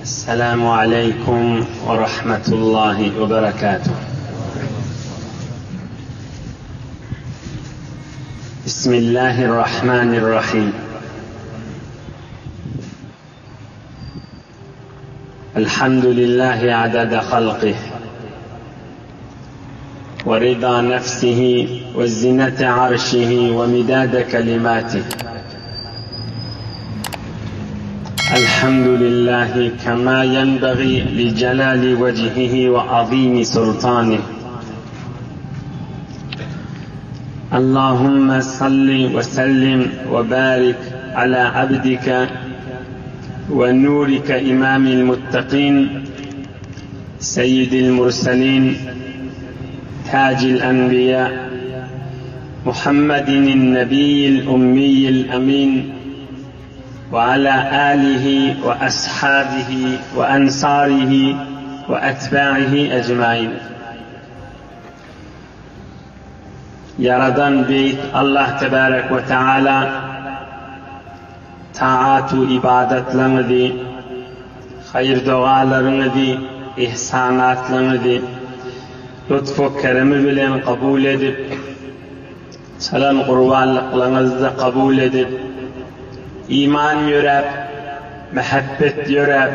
Esselamu aleýkum we rahmetullahi we berekatuh. Bismillahirrahmanirrahim. Elhamdülillahi adada halqih. Ve rida nefsihi ve zinete arşihi ve midade kelimatih. الحمد لله كما ينبغي لجلال وجهه وعظيم سلطانه اللهم صل وسلم وبارك على عبدك ونورك إمام المتقين سيد المرسلين تاج الأنبياء محمد النبي الأمي الأمين وعلى آله وأصحابه وأنصاره وأتباعه أجمعين Ýaradan Beýik Allah Tebarek we Teala taat u ybadatlaryňyzy, haýyr-dogalaryňyzy, ihsanatlaryňyzy lutf-u keremi bilen kabul edip, çalan gurbanlyklaryňyzy-da kabul edip, iman ýöräp, mähebbet ýöräp,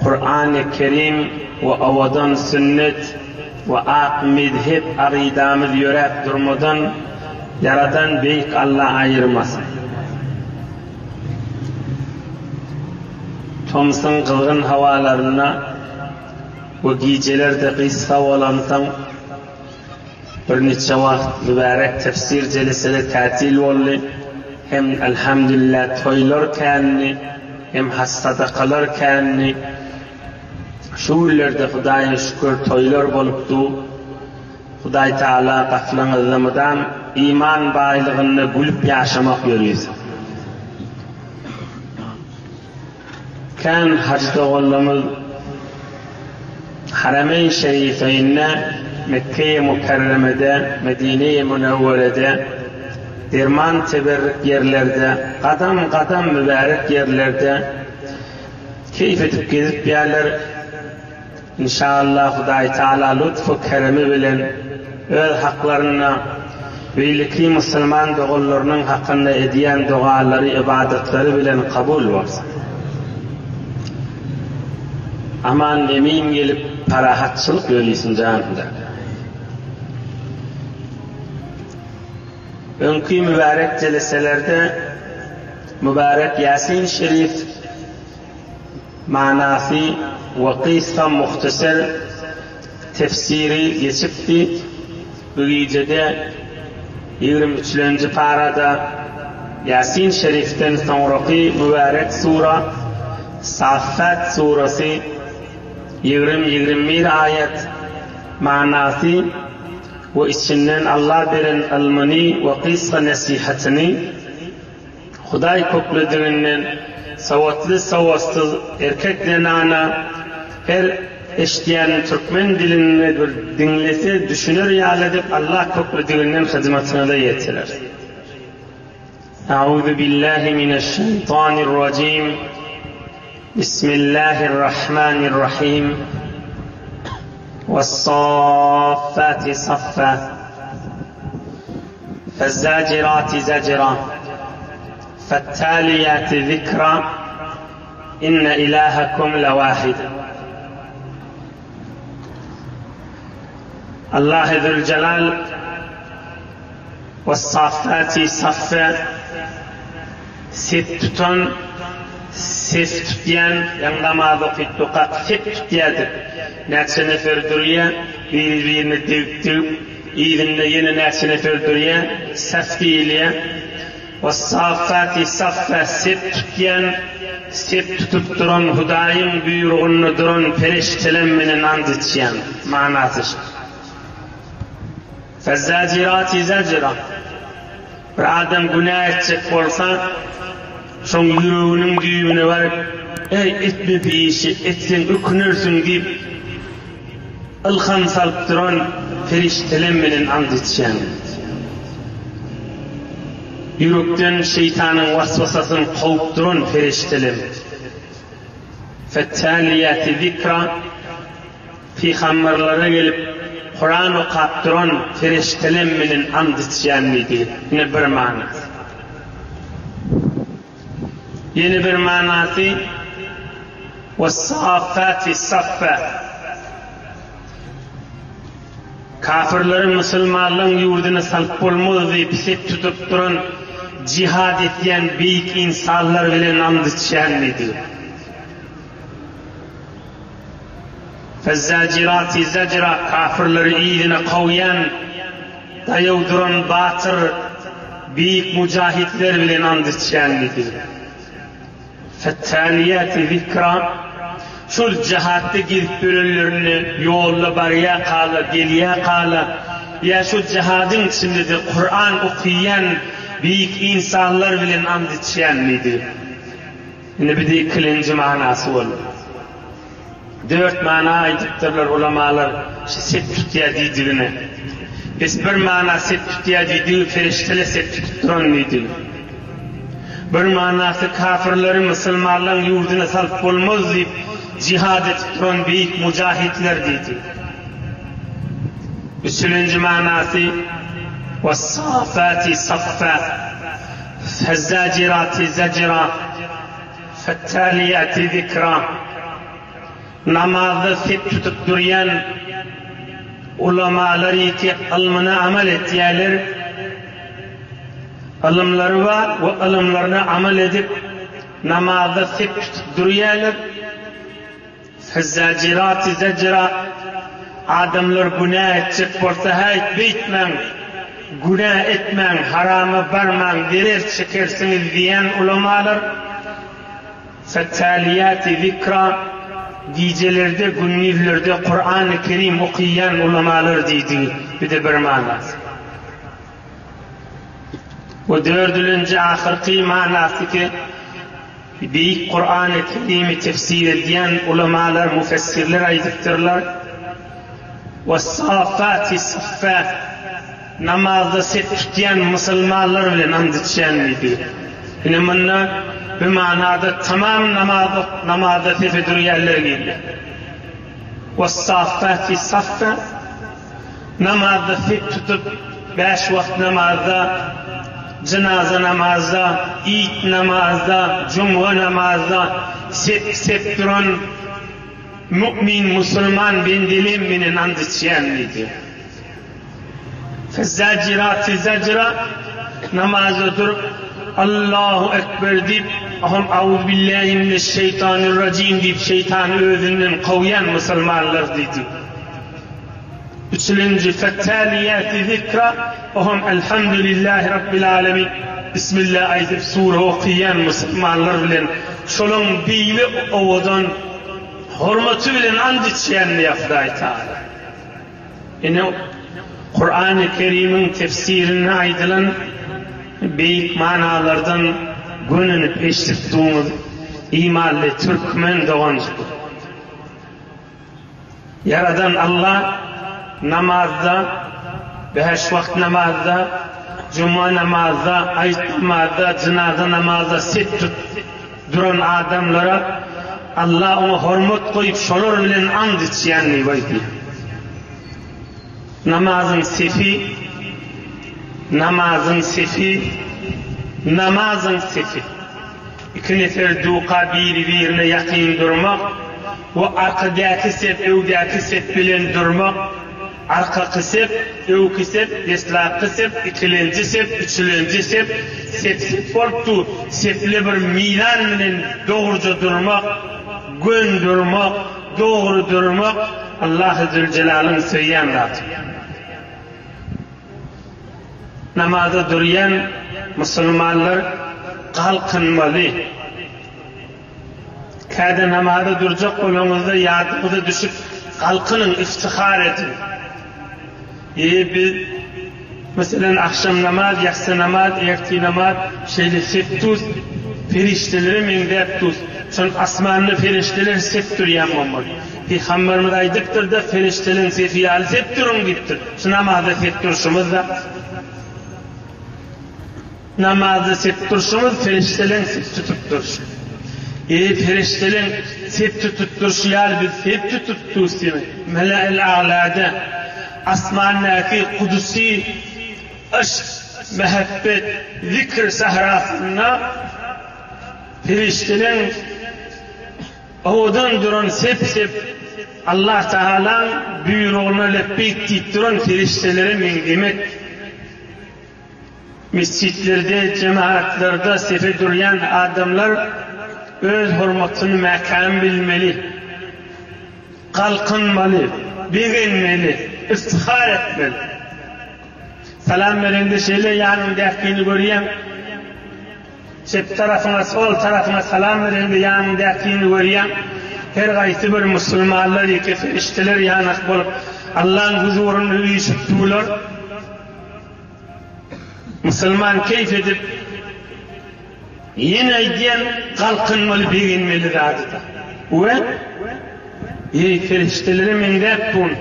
Kurany Kerim we owadan sünnet we ak mezhep akydamyz ýöräp durmadan Ýaradan Beýik Alla aýyrmasyn. Tomsuň gyzgyn hawalarynda we gijeler-de gysga bolansoň, Bir niçe wagt mübärek tefsir jelesede tätil boldy. Hem Elhamdülillah toýlar kändi, hem haç-sadakalar kändi. Şu günlerde Hudaýa şükür toýlar bolup dur. Hudaý Taala gaflaňyzda mydam iman baýlygynda gülüp ýaşamak ýörisin. Kän hajy doganlarymyz Haremeýn Şerifeýnde, Mekgeýi Mükerremede, Medineýi Münewwerede, derman teberrik ýerlerde, gadam-gadam mübärek ýerlerde keýp edip gezipýärler. Inşallah Hudaý Taala lutfu keremi bilen öz haklarynda beýleki musulman doganlarynyň hakynda edýän dogalary ybadatlary bilen kabul bolsun. Aman emin gelip parahatçylyk ýörisin janynda. Öňki mübärek jeleselerde mübärek Ýasin şerif Manasy we gysga muhtasar tefsiri geçipdi. Bu gijede ýigrimi üçlenji parada Ýasin şerifden soňraky mübärek sura Saffat surasy ýigrimi, 21 aýat manasy we içinden Allah beren ylmyny we gysga nesihatyny Hudaý köklediginden sowatly sowatsyz erkek zenana her eşdýän türkmen dilinde bir diňlese düşüner ýaly edip Allah köklediginden hyzmatyňyza ýetirer. Auzu billahi mineşşeýtanirrajim Bismillahirrahmanirrahim Wes-saffati saffa Fezzajirati zajra Fettalijati zikra Inne ilahakum lewahid Allahy Züljelal Wessaffati saffe Sep tutan Sef tutýan ýaňy namaz okyp durkak sep tutýardyk näçe nefer durýar biri birine degip degip Yzynda ýene näçe nefer durýar, saf diýilýär. Wes-saffati saffa sep tutýan, sep tutup duran Hudaýyň buýrugynda duran perişdelem menen ant içýän. Manasy şu. Fezzajirati zajra. Bir adam günä etjek bolsa, şoň ýüreginiň düýbüne baryp, Eý, etme bi işi, etseň ökünersiň diýip, Ylham salyp duran perişdelem menen ant içýän. Ýürekden şeýtanyň waswasasyny kowup duran perişdelem. Fettaliýati zikra, Pygamberlere gelip, Kuran okap duran perişdelem bilen and içýän diýdi. Ine bir manasy. Ýene bir manasy, Wes-saffati saffa. Kafirleri musulmanlaryň ýurduna salyp bolmaz diýip sep tutup duran jihad etýän beýik ynsanlar bilen and içýän diýdi. Fezzajirati zajra kafirleri yzyna kowýan daýaw duran batyr beýik mujahitler bilen and içýän diýdi. Fettaliýati zikra, şol jihatda gezip ýörenlerinde, ýolda barýarkalar, gelýärkalar, ýa şol jihadyň içinde-de Kuran okaýan beýik ynsanlar bilen and içýän diýdi. Indi bir-de ikilenji manasy boldy. Dört mana aýdypdyrlar ulamalar şu sep tutýar diýdigine. Bes bir mana sep tutýar diýdigi perişdeler sep tutup duran diýdigi. Bir manasy kafirleri musulmanlaryň ýurduna salyp bolmaz diýip jihad edip duran beýik mujahitler diýdigi. Üçülenji manasy Wes-safati saffa, fezzajirati zajra. Fettaliýati zikra, Namazda sep tutup durýan ulamalar ýeke ylmyna amal etýärler. Ylymlary bar we ylymlaryna amal edip namazda sep tutup durýarlar. Fezzajirati zajra, Adamlar günä etjek bolsa häýt beýtmäň, günä etmäň, harama barmaň, zerer çekersiňiz diýen ulamalar, Fettaliýati zikra, gijelerde, gündizlerde Kurany Kerim okyýan ulamalar diýdigi, bir-de bir manasy. We dördülenji ahyrky manasy ki, Beýik Kurany Kerimi tefsir edýän ulamalar, mufessirler aýdypdyrlar, Wes-saffati saffa, namazda sep tutýan musulmanlar bilen and içýän diýdi. Ine munda bu manada tamam namaz namazda sepe durýanlar girýär. Wes-saffati saffa, Namazda sep tutup, bäş wagt namazda, jynaza namazda, iýt namazda, jumga namazda sep-sep duran mu'min musulman bendelem menen and içýän diýdi. Fezzajirati zajra namazda durup Allahu Ekber diýip, ohm Auzubillahi mineşşeýtanirrajim diýip şeýtany özünden kowýan musulmanlar diýdi. Üçülenji, Fettaliýati zikra, o hem Elhamdülillahi Rabbil alemin, Bismillah aýdyp sure okaýan musulmanlar bilen şolaň beýle owadan hormaty bilen and içýän diýýär Hudaý Tagala. Ine, Kurany Kerimiň tefsirinde aýdylan beýik manalardan gönenip eşidip duňyz, imanly türkmen doganjyk. Ýaradan Alla namazda, bäş wagt namazda, juma namazda, aýt namazda, jynaza namazda sep tut duran adamlara Alla oňa hormat goýup şolar bilen and içýän diýip aýdýar. Namazyň sepi, namazyň sepi, namazyň sepi. Iki nefer duka biri-birine ýakyn durmak we arkadäki sep öwdäki sep bilen durmak, arkaky sep, öwki sep, deslapky sep, ikilenji sep, üçülenji sep, sep-sep bolup dur, seple bir mizan bilen dogruja durmak, gön durmak, dogry durmak Allahy Züljelalyn söýýän zady. Namaza durýan musulmanlar galkynmaly. Käde namaza durjak bolaňyzda ýadyňyza düşüp galkynyň, iftihar ediň. Eý biz meselem agşam namaz, ýassy namaz, ertir namaz şeýle sep dus, perişdelere meňzäp dus. Şol asmanda perişdeler sep durýan bolmaly. Pygamberimiz aýdypdyr-da, perişdeleň sepi ýaly sep duruň diýipdir. Şu namazda sep durşumyz-da, namazda sep durşumyz perişdeleň sep tutup durşy. Eý, perişdeleň sep tutup durşy ýaly biz sep tutup durus diýmek. Mele'il a'lada, asmandaky kudusy yşk, mähebbet, zikr sährasynda perişdeleň owadan duran sep-sep Allah Tagalaň buýrugyna lepbeýk diýip duran perişdelere meňzemek. Mesjitlerde, jemagatlarda sepe durýan adamlar öz hormatyny mäkäm bilmeli, galkynmaly, begenmeli, iftihar etmeli. Salam bereňde şeýle ýanyňdäkini görýäň, çep tarapyňa, sol tarapyňa salam bereňde ýanyňdäkini görýäň, her gaýsy bir musulmanlar ýeke perişdeler ýanak bolup Allaň huzurynda üýşüp durlar. Musulman keýp edip, ýene aýdýan, galkynmaly, begenmeli zady-da. We, Eý, perişdelere meňzäp dun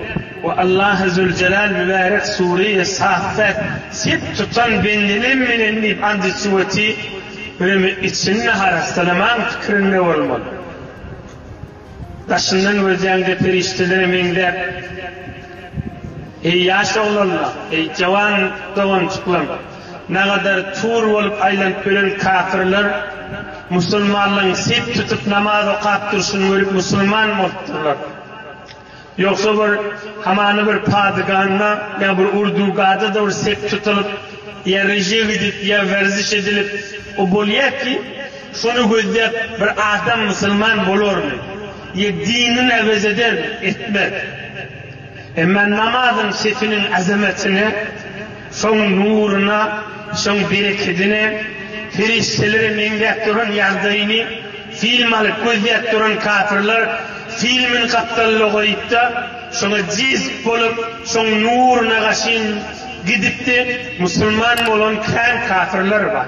we Allahy Züljelal mübärek sure-i Saffat sep tutan bendelem menen diýip and içip oty, bireme içini harassalaman pikirinde bolmaly. Daşyndan gözläňde perişdelere meňzäp, Eý, ýaş oglanlar, eý, jawan doganjyklarym, nagadar tur bolup aýlanyp ýören kafirler musulmanlaryň sep tutup namaz okap durşuny görüp musulman bolupdyrlar. Ýogsa bir hamana bir padyganda ýa bir urdugada-da bir sep tutulyp, ýa reje gidip, ýa werziş edilip, o bolýar ki, şony gözläp bir adam musulman bolarmy? Ýa dinini äwez edermi? Etmez. Emma namazyň sepiniň azametine, şoň nuruna, şoň berekedine, perişdelere meňzäp duran ýagdaýyny film alyp gözläp duran kafirler filmini gapdalda goýup-da, şoňa jezp bolup, şoň nuruna gaşyn gidip-de musulman bolan kän kafirler bar.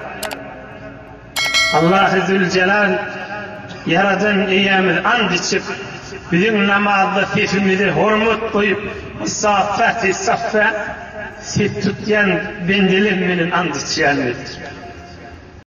Allahy Züljelal Ýaradan Eýämiz ant içip, biziň namazda sesimize hormat goýup, Saffaty saffa sep tutýan bendeler menen ant içýän diýipdir.